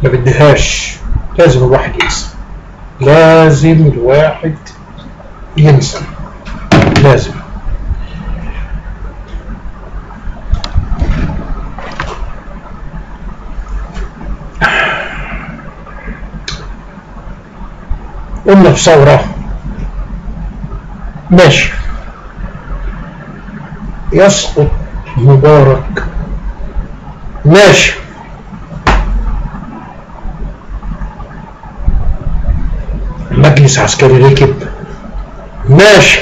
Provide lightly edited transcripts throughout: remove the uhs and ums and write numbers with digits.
ما بدهاش، لازم الواحد ينسى، لازم الواحد ينسى، لازم. قلنا في ثورة، ماشي، يسقط مبارك، ماشي، مجلس عسكري ركب، ماشي،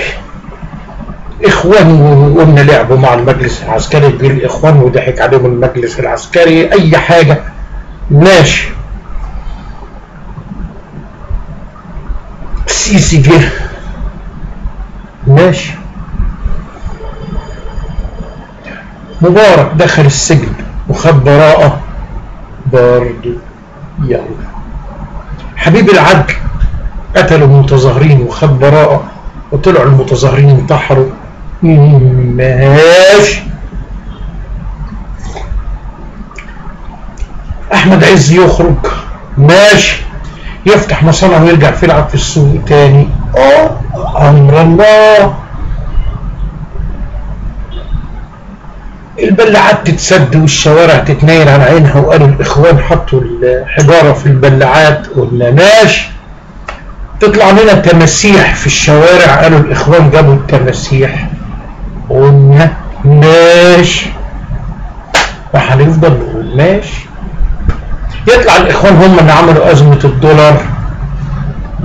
اخوان قلنا لعبوا مع المجلس العسكري، جه الاخوان وضحك عليهم المجلس العسكري، اي حاجة، ماشي، السيسي جه، ماشي، مبارك دخل السجن وخد براءة برضه، يلا حبيب العدل قتلوا المتظاهرين وخد براءة وطلعوا المتظاهرين انتحروا، ماشي، احمد عز يخرج، ماشي، يفتح مصانع ويرجع يلعب في السوق تاني، امر الله، البلاعات تتسد والشوارع تتنيل على عينها، وقالوا الاخوان حطوا الحجارة في البلاعات، قلنا ماشي، تطلع لنا تماسيح في الشوارع، قالوا الاخوان جابوا التماسيح، قلنا ماشي، وهنفضل نقول ماشي. يطلع الاخوان هم اللي عملوا ازمة الدولار،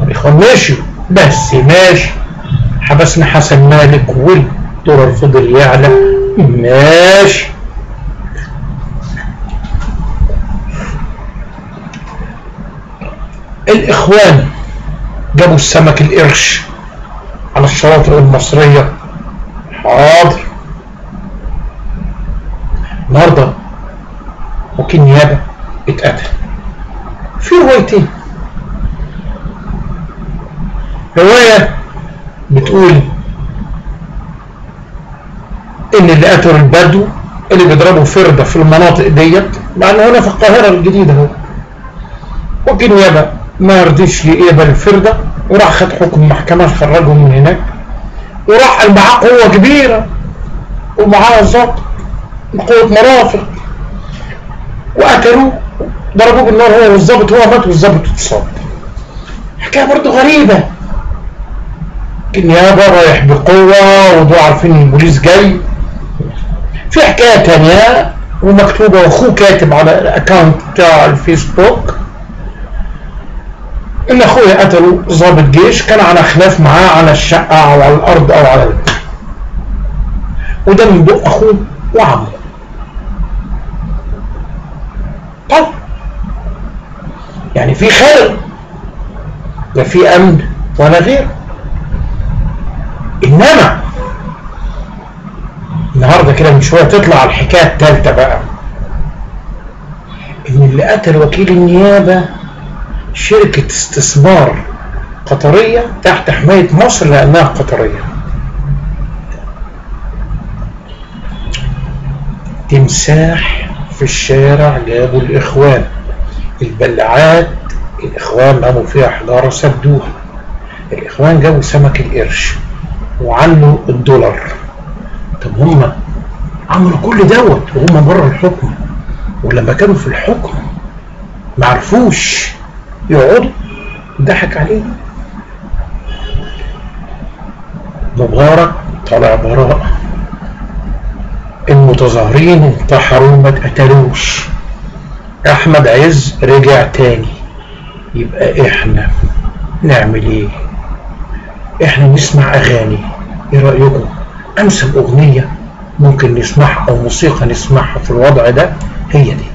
الاخوان ماشي بس ماشي، حبسنا حسن مالك والدولار فضل يعلى، ماشي. الاخوان جابوا السمك القرش على الشواطئ المصرية، حاضر. النهارده وكيل نيابة اتقتل. في روايتين، رواية بتقول ان اللي قتلوا البدو اللي بيضربوا فردة في المناطق ديت، مع ان هنا في القاهرة الجديدة اهو، وكيل نيابة ما رضيش يقبل الفردة وراح خد حكم محكمة خرجهم من هناك، وراح قال معاه قوة كبيرة ومعاه ظابط قوة مرافق، وقتلوه، ضربوه بالنار هو والظابط، هو مات والظابط اتصاب. حكاية برضه غريبة، النيابة رايح بقوة ودول عارفين ان البوليس جاي. في حكاية تانية ومكتوبة واخوه كاتب على ال account بتاع الفيسبوك ان اخويا قتلوا ضابط جيش كان على خلاف معاه على الشقة او على الارض او على البيت، وده من بق اخوه وعمه. طيب يعني في خير، لا في امن ولا غير. انما النهارده كده من شوية تطلع الحكاية الثالثة بقى، ان اللي قتل وكيل النيابة شركة استثمار قطرية تحت حماية مصر لانها قطرية. تمساح في الشارع جابوا الاخوان، البلعات الاخوان رموا فيها حجارة سدوها، الاخوان جابوا سمك القرش وعلوا الدولار. طب هم عملوا كل دوت وهم بره الحكم، ولما كانوا في الحكم ما عرفوش يقعدوا، ضحك عليهم. مبارك طلع براءة، المتظاهرين انتحروا ما اتقتلوش، احمد عز رجع تاني. يبقى احنا نعمل ايه؟ احنا نسمع اغاني. ايه رأيكم؟ انسب اغنية ممكن نسمعها او موسيقى نسمعها في الوضع ده هي دي.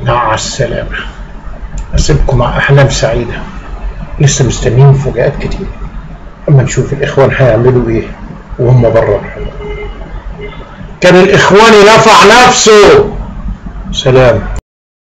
مع السلامة، أسيبكم مع أحلام سعيدة. لسه مستنيين مفاجآت كتير. اما نشوف الاخوان هيعملوا ايه وهم بره الحلم. كان الاخواني نفع نفسه. سلام.